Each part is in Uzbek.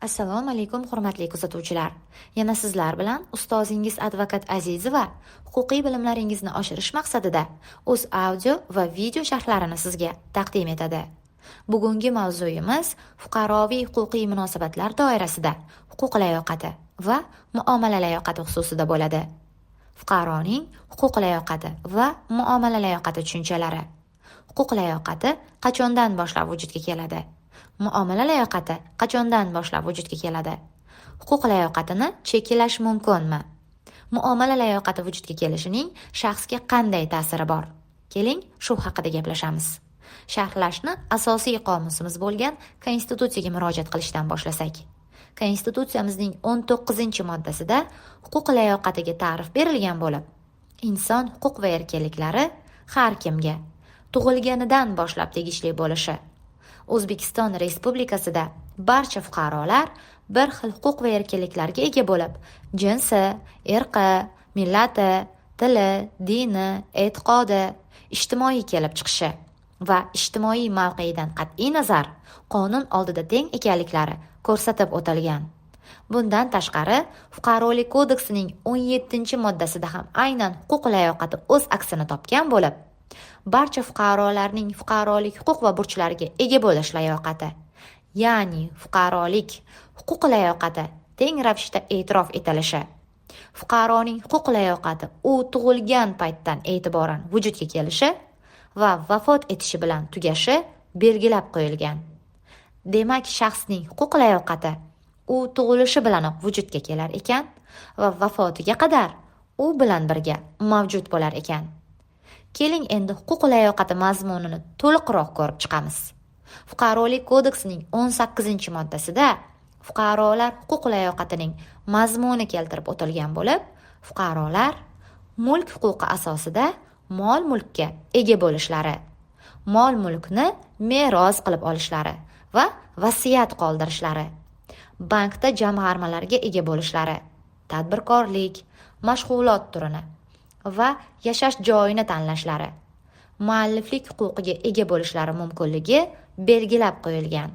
Assalomu alaykum, hurmatli kuzatuvchilar. Yana sizlar bilan ustozingiz advokat Azizova huquqiy bilimlaringizni oshirish maqsadida o'z audio va video sharhlarini sizga taqdim etadi. Bugungi mavzuyimiz fuqaroviy huquqiy munosabatlar doirasida huquq layoqati va muomala layoqati xususida bo'ladi. Fuqaroning huquq layoqati va muomala layoqati tushunchalari. Huquq layoqati qachondan boshlab vujudga keladi? Muomala layoqati qachondan boshlab vujudga keladi? Huquq layoqatini cheklash mumkinmi? Muomala layoqati vujudga kelishining shaxsga qanday ta'siri bor? Keling, shu haqida gaplashamiz. Sharhlashni asosiy qomusimiz bo'lgan Konstitutsiyaga murojaat qilishdan boshlasak. Konstitutsiyamizning 19-moddasida huquq layoqatiga ta'rif berilgan bo'lib, inson huquq va erkinliklari har kimga tug'ilganidan boshlab tegishli bo'lishi, O'zbekiston Respublikasida barcha fuqarolar bir xil huquq va erkinliklarga ega bo'lib, jinsi, irqi, millati, tili, dini, e'tiqodi, ijtimoiy kelib chiqishi va ijtimoiy mavqeidan qat'iy nazar qonun oldida teng ekanliklari ko'rsatib o'tilgan. Bundan tashqari, Fuqarolik kodeksining 17-moddasida ham aynan huquq layoqati o'z aksini topgan bo'lib, barcha fuqarolarning fuqarolik huquq va burchlariga ega bo'lish layoqati, ya'ni fuqarolik huquq layoqati teng ravishda e'tirof etilishi, fuqaroning huquq layoqati u tug'ilgan paytdan e'tiboran vujudga kelishi va vafot etishi bilan tugashi belgilab qo'yilgan. Demak, shaxsning huquq layoqati u tug'ilishi bilanoq vujudga kelar ekan va vafotiga qadar u bilan birga mavjud bo'lar ekan. Keling, endi huquq layoqati mazmunini to'liqroq ko'rib chiqamiz. Fuqarolik kodeksining 18-moddasida fuqarolar huquq layoqatining mazmuni keltirib o'tilgan bo'lib, fuqarolar mulk huquqi asosida mol-mulkka ega bo'lishlari, mol-mulkni meros qilib olishlari va vasiyat qoldirishlari, bankda jamg'armalarga ega bo'lishlari, tadbirkorlik, mashg'ulot turini va yashash joyini tanlashlari, mualliflik huquqiga ega bo'lishlari mumkinligi belgilab qo'yilgan.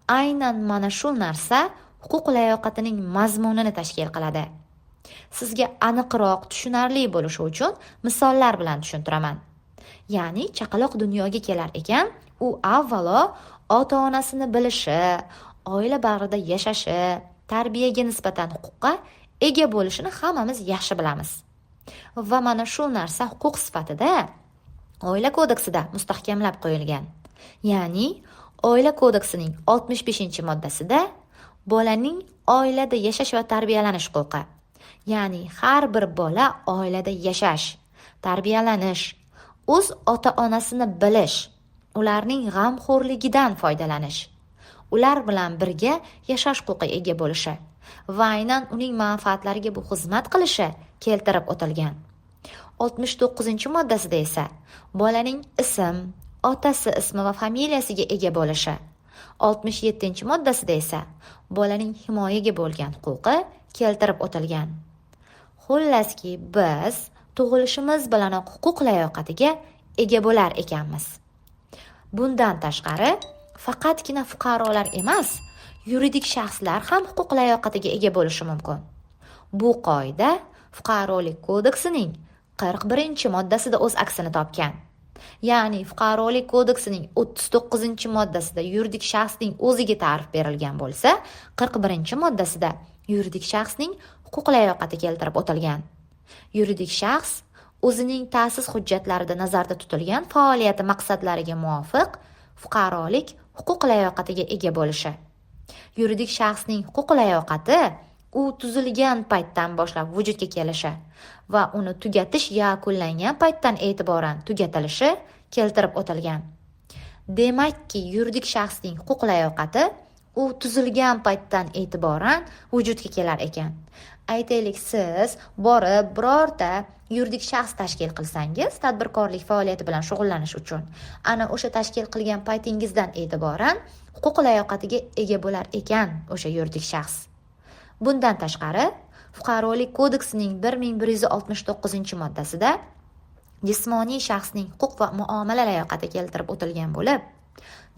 Aynan mana shu narsa huquq layoqatining mazmunini tashkil qiladi. Sizga aniqroq tushunarli bo'lishi uchun misollar bilan tushuntiraman. Ya'ni chaqaloq dunyoga kelar ekan, u avvalo ota-onasini bilishi, oila bag'rida yashashi, tarbiyaga nisbatan huquqqa ega bo'lishini hammamiz yaxshi bilamiz. Va mana shu narsa huquq sifatida Oila kodeksida mustahkamlab qo'yilgan. Ya'ni Oila kodeksining 65-moddasida bolaning oilada yashash va tarbiyalanish huquqi, ya'ni har bir bola oilada yashash, tarbiyalanish, o'z ota-onasini bilish, ularning g'amxo'rligidan foydalanish, ular bilan birga yashash huquqiga ega bo'lishi va aynan uning manfaatlariga bu xizmat qilishi keltirib o'tilgan. 69-moddasida esa bolaning ism, otasi ismi va familiyasiga ega bo'lishi, 67-moddasida esa bolaning himoyaga bo'lgan huquqi keltirib o'tilgan. Xullaski, biz tug'ilishimiz bilanoq huquq layoqatiga ega bo'lar ekanmiz. Bundan tashqari, faqatgina fuqarolar emas, yuridik shaxslar ham huquq layoqatiga ega bo'lishi mumkin. Bu qoida Fuqarolik kodeksining 41-moddasida o'z aksini topgan. Ya'ni Fuqarolik kodeksining 39-moddasida yuridik shaxsning o'ziga ta'rif berilgan bo'lsa, 41-moddasida yuridik shaxsning huquq layoqati keltirib o'tilgan. Yuridik shaxs o'zining ta'sis hujjatlarida nazarda tutilgan faoliyati maqsadlariga muvofiq fuqarolik huquq layoqatiga ega bo'lishi. Yuridik shaxsning huquq layoqati u tuzilgan paytdan boshlab vujudga kelishi va uni tugatish yakunlangan paytdan e'tiboran tugatilishi keltirib o'tilgan. Demakki, yuridik shaxsning huquq layoqati u tuzilgan paytdan e'tiboran vujudga kelar ekan. Aytaylik, siz borib birorta yuridik shaxs tashkil qilsangiz, tadbirkorlik faoliyati bilan shug'ullanish uchun, ana o'sha tashkil qilgan paytingizdan e'tiboran huquq layoqatiga ega bo'lar ekan o'sha yuridik shaxs. Bundan tashqari, Fuqarolik kodeksining 1169-moddasida jismoniy shaxsning huquq va muomala layoqati keltirib o'tilgan bo'lib,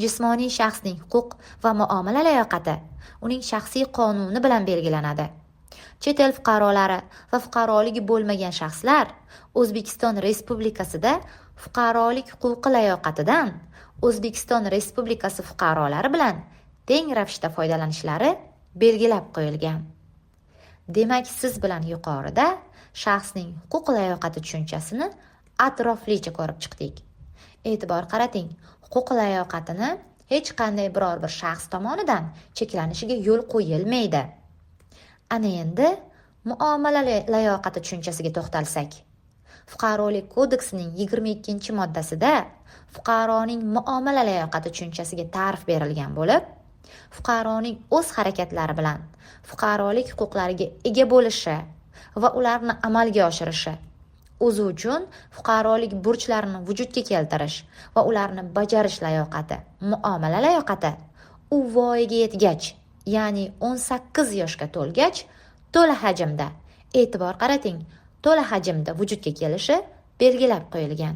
Jismoniy shaxsning huquq va muomala layoqati uning shaxsiy qonuni bilan belgilanadi. Chet el fuqarolari va fuqaroligi bo'lmagan shaxslar O'zbekiston Respublikasida fuqarolik huquqi layoqatidan O'zbekiston Respublikasi fuqarolari bilan teng ravishda foydalanishlari belgilab qo'yilgan. Demak, siz bilan yuqorida shaxsning huquq layoqati tushunchasini atroflicha ko'rib chiqdik. E'tibor qarating, huquq layoqatini hech qanday biror bir shaxs tomonidan cheklanishiga yo'l qo'yilmaydi. Ana endi muomala layoqati tushunchasiga to'xtalsak. Fuqarolik kodeksining 22-moddasida fuqaroning muomala layoqati tushunchasiga ta'rif berilgan bo'lib, fuqaroning o'z harakatlari bilan fuqarolik huquqlariga ega bo'lishi va ularni amalga oshirishi, o'zi uchun fuqarolik burchlarini vujudga keltirish va ularni bajarish layoqati, muomala layoqati u voyaga yetgach, ya'ni 18 yoshga to'lgach, to'la hajmda, e'tibor qarating, to'la hajmda vujudga kelishi belgilab qo'yilgan.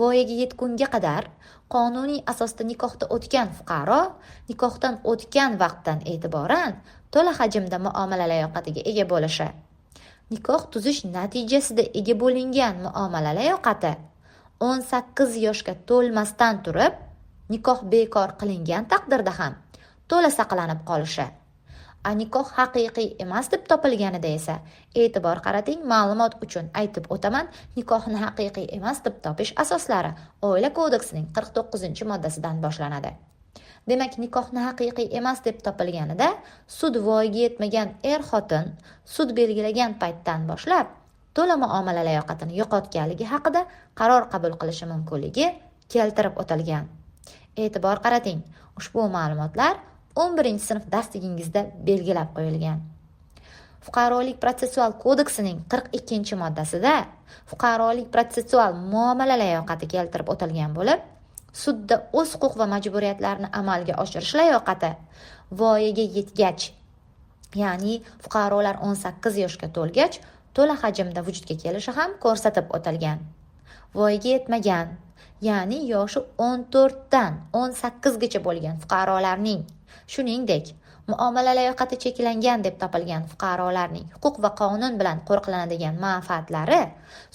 Voyaga yetgunga qadar qonuniy asosda nikohda o'tgan fuqaro nikohdan o'tgan vaqtdan e'tiboran to'la hajmda muomala layoqatiga ega bo'lishi, nikoh tuzish natijasida ega bo'lingan muomala layoqati 18 yoshga to'lmasdan turib nikoh bekor qilingan taqdirda ham to'la saqlanib qolishi, nikoh haqiqiy emas deb topilganida esa, e'tibor qarating, ma'lumot uchun aytib o'taman, nikohni haqiqiy emas deb topish asoslari Oila kodeksining 49-moddasidan boshlanadi. Demak, nikohni haqiqiy emas deb topilganida sud voyaga yetmagan er-xotin sud belgilagan paytdan boshlab to'la muomala layoqatini yo'qotganligi haqida qaror qabul qilishi mumkinligi keltirib o'tilgan. E'tibor qarating, ushbu ma'lumotlar 11-sinf darsligingizda belgilab qo'yilgan. Fuqarolik protsessual kodeksining 42-moddasida fuqarolik protsessual muomala layoqati keltirib o'tilgan bo'lib, sudda o'z huquq va majburiyatlarini amalga oshirish layoqati voyaga yetgach, ya'ni fuqarolar 18 yoshga to'lgach to'la hajmda vujudga kelishi ham ko'rsatib o'tilgan. Voyaga yetmagan, ya'ni yoshi 14 dan 18 gacha bo'lgan fuqarolarning, shuningdek, muomala layoqati cheklangan deb topilgan fuqarolarning huquq va qonun bilan qo'riqlanadigan manfaatlari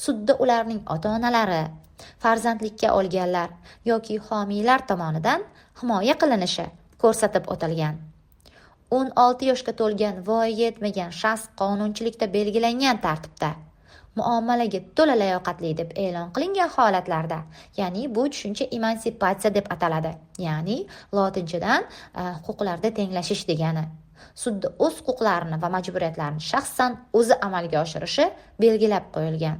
sudda ularning ota-onalari, farzandlikka olganlar yoki homiylar tomonidan himoya qilinishi ko'rsatib o'tilgan. 16 yoshga to'lgan voyaga yetmagan shaxs qonunchilikda belgilangan tartibda muomalaga to'la layoqatli deb e'lon qilingan holatlarda, ya'ni bu tushuncha emansipatsiya deb ataladi, ya'ni lotinchadan huquqlarda tenglashish degani, sudda o'z huquqlarini va majburiyatlarini shaxsan o'zi amalga oshirishi belgilab qo'yilgan.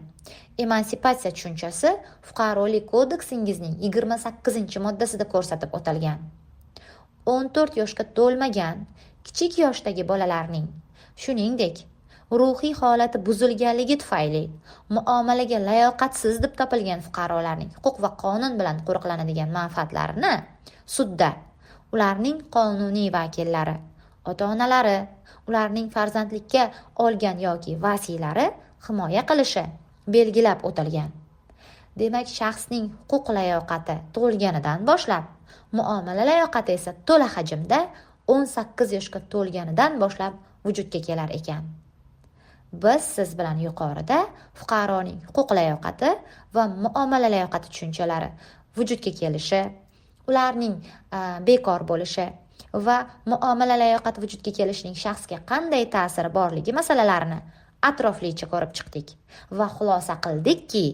Emansipatsiya tushunchasi Fuqarolik kodeksingizning 28-moddasida ko'rsatib o'tilgan. 14 yoshga to'lmagan kichik yoshdagi bolalarning, shuningdek, ruhiy holati buzilganligi tufayli muomalaga layoqatsiz deb topilgan fuqarolarning huquq va qonun bilan qo'riqlanadigan manfaatlarini sudda ularning qonuniy vakillari, ota-onalari, ularning farzandlikka olgan yoki vasiylari himoya qilishi belgilab o'tilgan. Demak, shaxsning huquq layoqati tug'ilganidan boshlab, muomala layoqati esa to'la hajmda 18 yoshga to'lganidan boshlab vujudga kelar ekan. Biz siz bilan yuqorida fuqaroning huquq layoqati va muomala layoqati tushunchalari vujudga kelishi, ularning bekor bo'lishi va muomala layoqati vujudga kelishining shaxsga qanday ta'siri borligi masalalarini atroflicha ko'rib chiqdik va xulosa qildikki,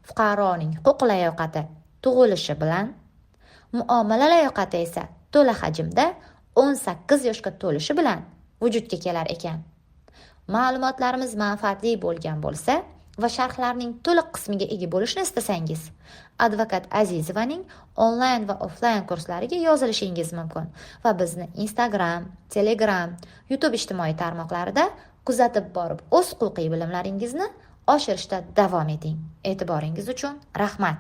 fuqaroning huquq layoqati tug'ilishi bilan, muomala layoqati esa to'la hajmda 18 yoshga to'lishi bilan vujudga kelar ekan. Ma'lumotlarimiz manfaatli bo'lgan bo'lsa va sharhlarning to'liq qismiga ega bo'lishni istasangiz, advokat Azizovaning onlayn va offlayn kurslariga yozilishingiz mumkin va bizni Instagram, Telegram, YouTube ijtimoiy tarmoqlarida kuzatib borib, o'z huquqiy bilimlaringizni oshirishda davom eting. E'tiboringiz uchun rahmat.